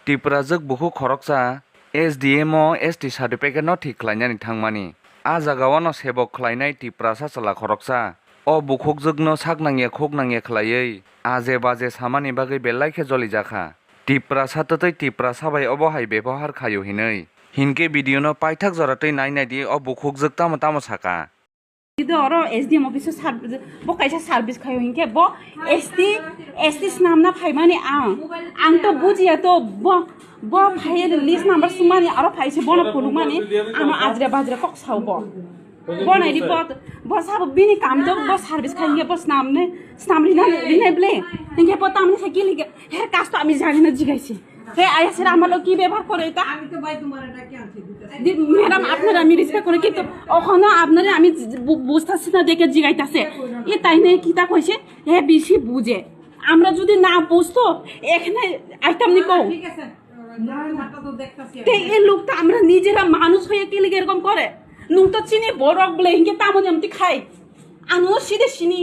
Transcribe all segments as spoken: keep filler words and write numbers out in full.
Tiprajwk bukhuk khoroksa S D M o S T certificate no thik khlainani thangmani. A jagao no sebok khlainai Tiprasa chwla khoroksa. O bukhukjwkno sak nangya khuk nangya khlaiwi aje baje samani bagwi belai khe jolijakha. Tiprasa twtwi Tiprasa bai obo hai bebohar khaio hinwi. Hinkhe video no paithak jora twi nai naidi o bukhukjwk tamo tamo saka. Ido oro S D M office o sar-, bo kaisa service khaio hinkhe bo S T, S T snamna phaimani ang. Ang to bujiya to bo, bo phai list number sumani aro phaise bono phunukmani ano ajre bajre kok sao bo. Bo nai di bo, bo sabo bini kam to bo service khai hinkhe bo snamne, snam rina, rina ble. Hinkhe bo tamni khe kili khe, her kas to ami jani na jigaise. He, আয়া সেরা আমার লোক কি ব্যবহার করে এটা? আমি তো ভাই তোমার এটা কি আনছি? দিতে চাই। দি-, ম্যাডাম, আপনারা আমি রেসপেক্ট করে, কিন্তু ওখানে আপনারা আমি বু-, বুঝতাছি না দেখে জিগাইতাছে। এ তাই নেই, কিতা কইছে? হে বেশি বুঝে। আমরা যদি না বুঝতো, এখানে আইতাম নি কও। ঠিক আছে। না, না, তো দেখতাছি তে আমি। এই লোকটা আমরা নিজেরা মানুষ হয়ে কি লিগে এরকম করে? নুন তো চিনি বড় বলে, হিঙ্গে তামো যেমতি খাই। আনো সিধে চিনি।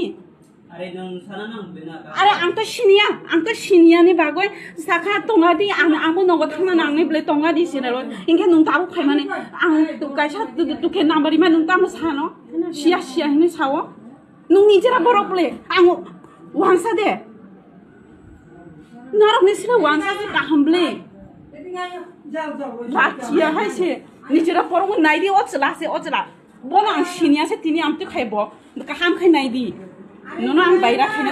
Are, ang to siniya, ang to siniya ni bagwi sakha tonga di, ang, ang bo nogo thangna nangnai bwle tonga di sinaro. Hinkhe nwng tabuk phaimani, ang to kaisa tu, tu, tukhe number ima nwng tamo sano? Siya, siya hinwi sao. Nwng nijera borok bwle, ang wansa de. Norok ni sina wansa se kaham bwle. Rachiya hai se, nijera borok nai di o chwla se, o chwla. Bono ang siniya se tini amtwi khai bo. Kaham khai nai di. Nono ang baira khaina